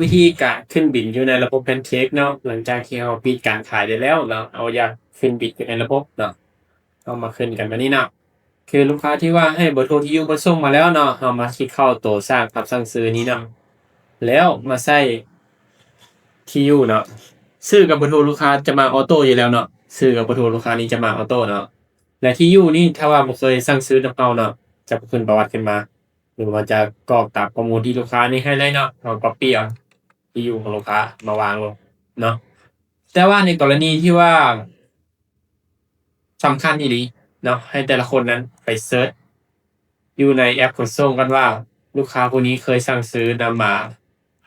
ວິທີການຂຶ້ນບິນຢູ່ໃນລະບົບ Pancake ເນາະ, ຫຼັງຈາກທີ່ເຮົາປິດການຂາຍໄດ້ແລ້ວເນາະ, ເຮົາຢາກຂຶ້ນບິນຢູ່ໃນລະບົບເນາະ, ເຮົາມາຂຶ້ນກັນບາດນີ້ເນາະ. ຄືລູກຄ້າທີ່ວ່າໃຫ້ເບີໂທທີ່ຢູ່ເພິ່ນສົ່ງມາແລ້ວເນາະ, ເຮົາມາຄລິກເຂົ້າໂຕສ້າງຄຳສັ່ງຊື້ນີ້ເນາະ, ແລ້ວມາໃສ່ທີ່ຢູ່ເນາະ. ຊື່ກັບເບີໂທລູກຄ້າຈະມາອໍໂຕ້ຢູ່ແລ້ວເນາະ, ຊື່ກັບເບີໂທລູກຄ້ານີ້ຈະມາອໍໂຕ້ເນາະ. ແລະ ທີ່ຢູ່ນີ້ ຖ້າວ່າບໍ່ເຄີຍສັ່ງຊື້ນຳເຮົາເນາະ, ຈະບໍ່ຂຶ້ນປະຫວັດຂຶ້ນມາ ຫຼືວ່າຈະກອກຕາມຂໍ້ມູນທີ່ລູກຄ້ານີ້ໃຫ້ເລີຍເນາະ, ເຮົາ copy ເອົາທີ່ຢູ່ຂອງລູກຄ້າມາວາງລົງເນາະ. ແຕ່ວ່າໃນກໍລະນີທີ່ວ່າສຳຄັນອີ່ຫຼີເນາະ, ໃຫ້ແຕ່ລະຄົນນັ້ນໄປເສີດຢູ່ໃນແອັບຂົນສົ່ງກ່ອນວ່າ ລູກຄ້າຜູ້ນີ້ເຄີຍສັ່ງຊື້ນຳມາ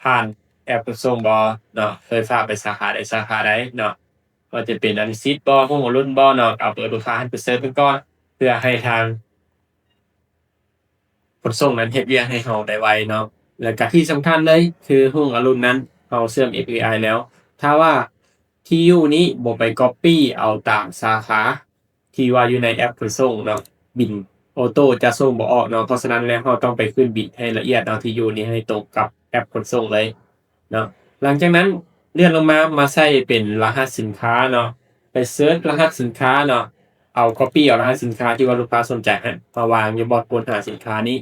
ຜ່ານແອັບຂົນສົ່ງບໍ່ເນາະ, ເຄີຍຝາກໄປສາຂາໃດສາຂາໃດເນາະ, ວ່າຈະເປັນອະນຸສິດບໍ່, ຮຸ່ງອະລຸນບໍ່ເນາະ, ເອົາເບີລູກຄ້າຫັ້ນໄປເສີດເບິ່ງກ່ອນ ເພື່ອໃຫ້ທາງ ຂົນສົ່ງນັ້ນເຮັດວຽກໃຫ້ເຮົາໄດ້ໄວເນາະ. ແລ້ວກະທີ່ສຳຄັນເລີຍຄືຮຸ່ງອະລຸນນັ້ນເຮົາເຊື່ອມ API ແລ້ວ, ຖ້າວ່າທີ່ຢູ່ນີ້ບໍ່ໄປ copy ເອົາຕາມສາຂາທີ່ວ່າຢູ່ໃນແອັບຂົນສົ່ງເນາະ, ບິນໂອໂຕ້ຈະສົ່ງບໍ່ອອກເນາະ. ເພາະສະນັ້ນແລ້ວເຮົາຕ້ອງໄປຂຶ້ນບິນໃຫ້ລະອຽດເນາະ, ທີ່ຢູ່ນີ້ໃຫ້ຕົງກັບແອັບຂົນສົ່ງເລີຍ ເນາະ. ຫຼັງຈາກນັ້ນເລື່ອນລົງມາ ມາໃສ່ເປັນລະຫັດສິນຄ້າເນາະ, ໄປເສີດລະຫັດສິນຄ້າເນາະ, ເອົາ copy ເອົາລະຫັດສິນຄ້າທີ່ວ່າລູກຄ້າສົນໃຈຫັ້ນມາວາງຢູ່ບ່ອນຄົ້ນຫາສິນຄ້ານີ້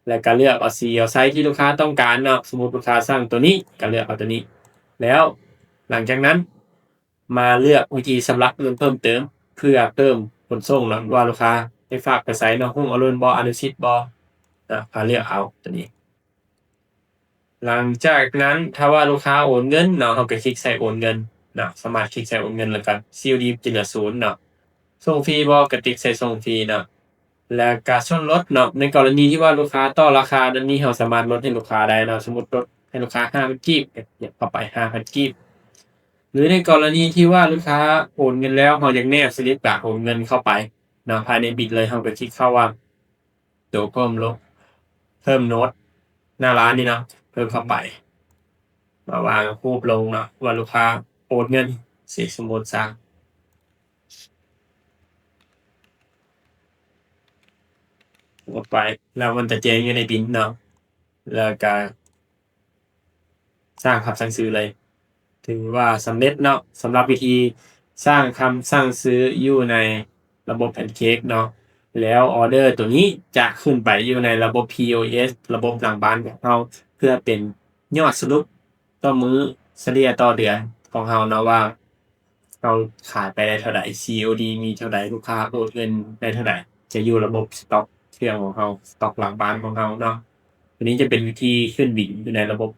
ແລ້ວກະເລືອກເອົາສີເອົາໄຊທີ່ລູກຄ້າຕ້ອງການເນາະ. ສົມມຸດລູກຄ້າສັ່ງໂຕນີ້ ກະເລືອກເອົາໂຕນີ້. ແລ້ວຫຼັງຈາກນັ້ນມາເລືອກວິທີຊຳລະເງິນເພີ່ມເຕີມ ເພື່ອເພີ່ມຂົນສົ່ງເນາະ ວ່າລູກຄ້າໄປຝາກໄປໃສເນາະ, ຮຸ່ງອະລຸນບໍ່, ອະນຸສິດບໍ່ເນາະ, ກະເລືອກເອົາໂຕນີ້. ຫຼັງຈາກນັ້ນ ຖ້າວ່າລູກຄ້າໂອນເງິນເນາະ, ເຮົາກໍຄລິກໃສ່ໂອນເງິນເນາະ, ສາມາດຄລິກໃສ່ໂອນເງິນ ແລ້ວກໍ COD ຈະເຫຼືອສູນເນາະ, ສົ່ງຟຣີບໍ່ ກໍຕິກໃສ່ສົ່ງຟຣີເນາະ, ແລ້ວກໍສ່ວນລົດເນາະ. ໃນກໍລະນີທີ່ວ່າລູກຄ້າຕໍ່ລາຄານັ້ນນີ້ ເຮົາສາມາດລົດໃຫ້ລູກຄ້າໄດ້ເນາະ, ສົມມຸດລົດໃຫ້ລູກຄ້າຫ້າພັນກີບ ກໍຫຍັບເຂົ້າໄປຫ້າພັນກີບ. ຫຼືໃນກໍລະນີທີ່ວ່າລູກຄ້າໂອນເງິນແລ້ວ ເຮົາຢາກແນບສະລິບການໂອນເງິນເຂົ້າໄປເນາະ, ພາຍໃນບິນເລີຍ ເຮົາກໍຄລິກເຂົ້າວ່າ ໂຕເພີ່ມໂລດ ເພີ່ມໂນດໜ້າຮ້ານນີ້ເນາະ, ເພີ່ມເຂົ້າໄປ ມາວາງຮູບລົງເນາະ ວ່າລູກຄ້າໂອນເງິນຊິ ສົມມຸດຊະ, ກົດໄປ ແລ້ວມັນຈະແຈ້ງຢູ່ໃນບິນເນາະ, ແລ້ວກະ ສ້າງຄຳສັ່ງຊື້ເລີຍ. ຖືວ່າສຳເລັດເນາະ ສຳລັບວິທີສ້າງຄຳສັ່ງຊື້ຢູ່ໃນລະບົບ Pancake ເນາະ. ແລ້ວອໍເດີໂຕນີ້ຈະຂຶ້ນໄປຢູ່ໃນລະບົບ POS ລະບົບຫຼັງບ້ານຂອງເຮົາ ເພື່ອເປັນຍອດສະຫຼຸບຕໍ່ມື້ ສະເລ່ຍຕໍ່ເດືອນຂອງເຮົາເນາະ ວ່າ ເຮົາຂາຍໄປໄດ້ເທົ່າໃດ, COD ມີເທົ່າໃດ, ລູກຄ້າໂອນເງິນໄດ້ເທົ່າໃດ, ຈະຢູ່ລະບົບສະຕັອກເຄື່ອງຂອງເຮົາ, ສະຕັອກຫຼັງບ້ານຂອງເຮົາເນາະ. ໂຕນີ້ຈະເປັນວິທີຂຶ້ນບິນຢູ່ໃນລະບົບ